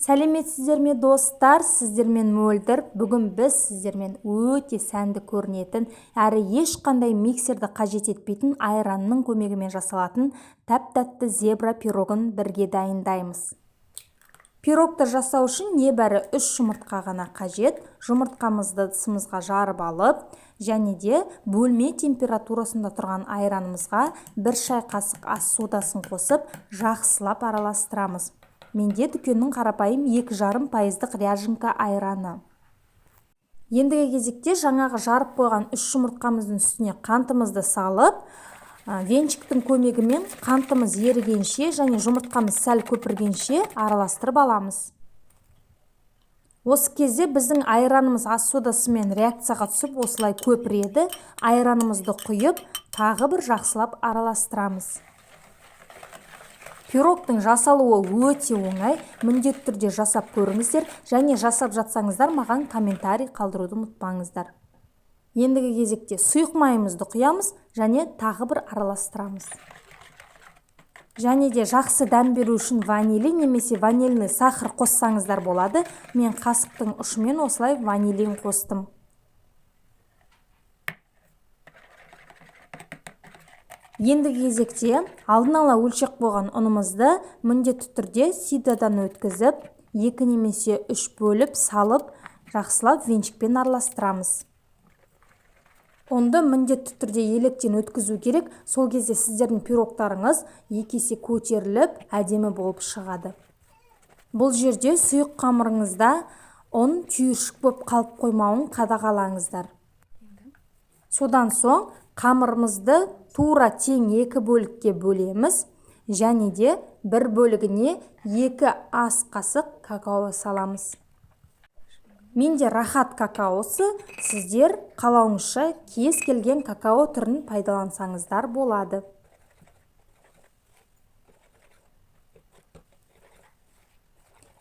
Сәлеметсіздер ме, достар? Сіздермен Мөлдір. Бүгін біз сіздермен өте сәнді көрінетін, әрі ешқандай миксерді қажет етпейтін айранның көмегімен жасалатын тәп-тәтті зебра пирогын бірге дайындаймыз. Пирогты жасау үшін небәрі 3 жұмыртқа ғана қажет. Жұмыртқамызды ыдысымызға жарып алып, және де бөлме температурасында тұрған айранымызға 1 шай қасық ас содасын қосып, жақсылап араластырамыз. Менде дүкеннің қарапайым 2,5%-дық ряженка айраны. Ендігі кезекте жаңағы жарып қойған 3 жұмыртқамыздың үстіне қантымызды салып, венчиктің көмегімен қантымыз ерігенше және жұмыртқамыз сәл көпіргенше араластырып аламыз. Осы кезде біздің айранымыз ас содасымен реакцияға түсіп, осылай көпіреді. Айранымызды құйып, тағы бір жақсылап араластырамыз. Пирогтың жасалуы өте оңай, міндетті түрде жасап көріңіздер және жасап жатсаңыздар маған комментарий қалдыруды ұмытпаңыздар. Ендігі кезекте сұйық майымызды құямыз және тағы бір араластырамыз. Және де жақсы дәм беру үшін ванилин немесе ванильный сахар қоссаңыздар болады. Мен қасықтың ұшымен осылай ванилин қостым. Ендігі кезекте алдын ала өлшеп қойған ұнымызды міндетті түрде ситодан өткізіп, 2 немесе 3 бөліп салып, жақсылап венчикпен араластырамыз. Ұнды міндетті түрде електен өткізу керек, сол кезде сіздердің пирогтарыңыз 2 есе көтеріліп, әдемі болып шығады. Бұл жерде сұйық қамырыңызда ұн түйіршік болып қалып қоймауын қадағалаңыздар. Содан соң қамырымызды тура тең 2 бөлікке бөлеміз және де бір бөлігіне 2 ас қасық какао саламыз. Менде рахат какаосы, сіздер қалауыңызша кез келген какао түрін пайдалансаңыздар болады.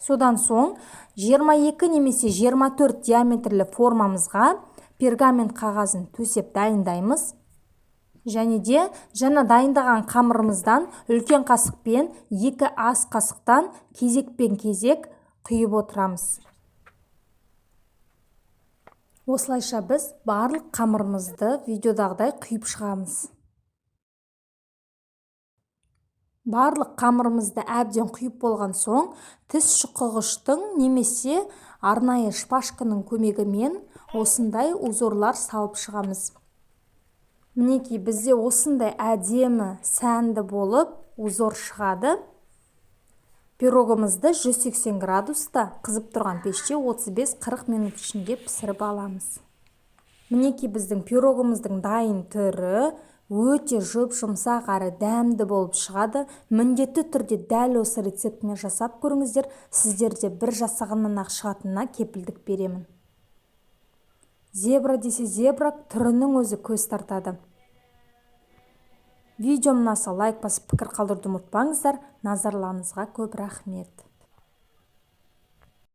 Содан соң 22 немесе 24 диаметрлі формамызға пергамент қағазын төсеп дайындаймыз. Және де жаңа дайындаған қамырымыздан үлкен қасықпен 2 ас қасықтан кезекпен кезек құйып отырамыз. Осылайша біз барлық қамырымызды видеодағыдай құйып шығамыз. Барлық қамырымызды әбден құйып болған соң, тіс шұқығыштың немесе арнайы шпажканың көмегімен осындай узорлар салып шығамыз. Мінекей бізде осындай әдемі, сәнді болып узор шығады. Пирогымызды 180 градуста қызып тұрған пеште 35-40 минут ішінде пісіріп аламыз. Мінекей біздің пирогымыздың дайын түрі өте жұп-жұмсақ әрі дәмді болып шығады. Міндетті түрде дәл осы рецептімен жасап көріңіздер, сіздерде бір жасағаннан-ақ шығатынына кепілдік беремін. Зебра десе зебра, түрінің өзі көз тартады. Видео ұнаса лайк басып пікір қалдыруды ұмытпаңыздар. Назарларыңызға көп рахмет.